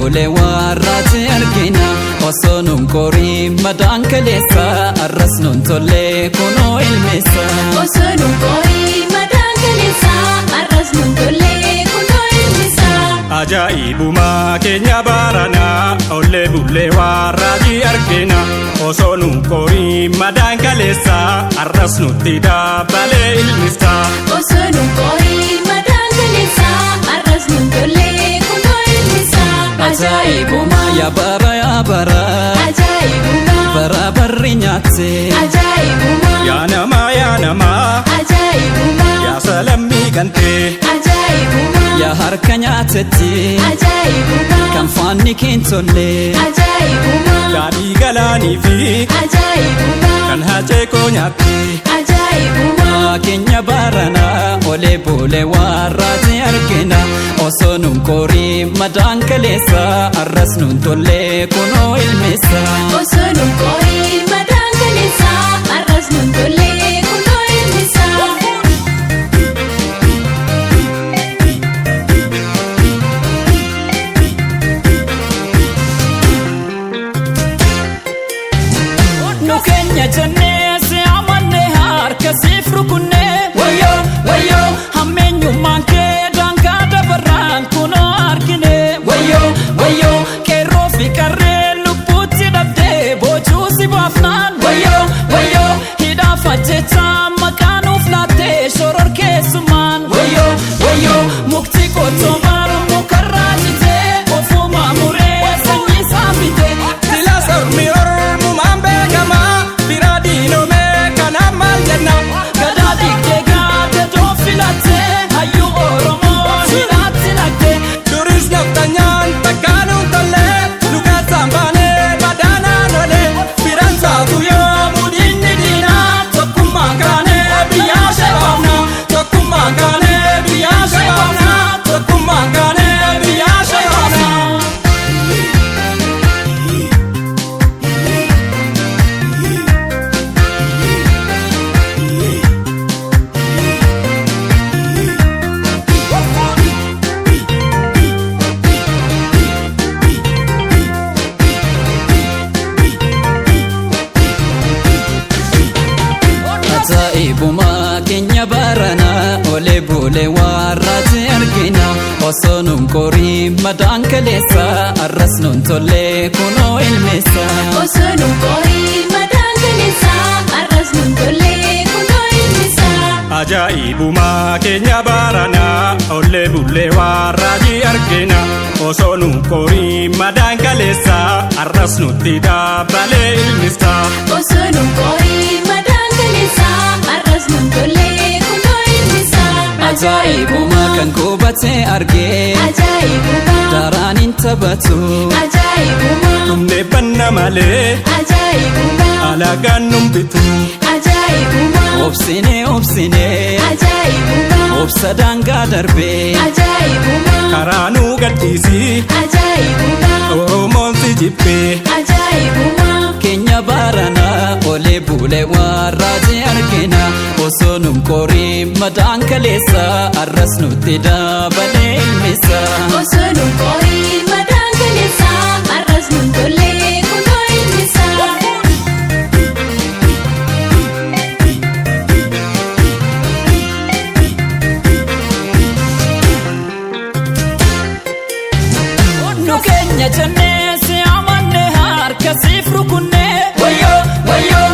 Bulee warraati argina osoo nun qorii madaan kaleessa arras nun tollee kunoo ilmeessa. Osoo nun qorii madaan kaleessa arras nun tollee kunoo ilmeessa. Ajaa'ibumaa keenya baranaa ollee bullee warraati argina osoo nun qorii madaan kaleessa arras nutti dabalee ilmisa. Osoo nun qorii madaan kaleessa arras nun tollee kunoo ilmisa. Ajaa'ibumaa yaa bara yaa bara. Ajaa'ibumaa. Bara barri nyaatte. Ajaa'ibumaa. Yaa namaa yaa namaa. Ajaa'ibumaa. Yaa salammii gantee. Ajaa'ibumaa. Yaa harka nyaatetti. Ajaa'ibumaa. Kan faanni keentollee. Ajaa'ibumaa. Daadhii galaanii fi. Ajaa'ibumaa. Kan hacee koo nyaatte. Ajaa'ibumaa. Keenya baranaa olee bulee warraati argina osoo nun qorii madaan kaleessa arras nun tollee kunoo ilmeessa. Osoo nun qorii madaan kaleessa arras nun tollee kunoo ilmeessa. Nu keenya jennee si amannee harka siif rukunnee wayyoo wayyoo hammeenyummaan kee daangaa dabarraan kunoo argine wayyoo wayyoo qeerroo fi qarree lubbuutti dhabdee boojuu si baafnaan wayyoo wayyoo hidhaaf ajjechaa maqaa nuuf laattee shoror keessumaan wayyoo wayyoo mukti qottoo mukarraa citee ofumaa muree sanyii isaa bitee. Sila sormi ormumaan beekamaa bira diinomee kanaaf maal jenna. Gadaa diigdee gaadadoo filattee hayyuu Oromoo hidhaatti naqxee. Duris naftanyaan takkaa nuun tollee nu keessaan baanee badaanaan olee biraan saatu yoo mudinni diinaa tokkummaan kaanee biyyaa shabaafna tokkummaan kaanee biyyaa shabaafna tokkummaan kaanee biyyaa shabaafna. Ajaa'ibumaa keenya baranaa olee bulee warraati argina osoo nun qorii madaan kaleessa arras nun tollee kunoo ilmeessa. Osoo nun qorii madaan kaleessa arras nun tollee kunoo ilmeessa. Ajaa'ibumaa keenya baranaa ollee bullee warraati argina osoo nun qorii madaan kaleessa arras nutti dabalee ilmisa. Osoo nun qorii madaan kaleessa arras nun tollee kunoo ilmisa. Ajaa'ibumaa kan qubatee argee Ajaa'ibumaa. daraan hin taphatu. Ajaa'ibumaa. Dhumne banna malee Ajaa'ibumaa. alagaan nun bitu. Ajaa'ibumaa. Obsinee obsinee Ajaa'ibumaa. obsa daangaa darbee. Ajaa'ibumaa. Karaa nuu gadhiisi Ajaa'ibumaa. Oromoon si jibbee. Ajaa'ibumaa. Keenya baranaa olee bulee warraati argina osoo nun qorii madaan kaleessa arras nutti dabalee ilmeessa. Osoo nun qorii madaan kaleessa arras nun tollee kunoo ilmisa. Nu keenya jennee si amannee harka siif rukunnee wayyoo wayyoo.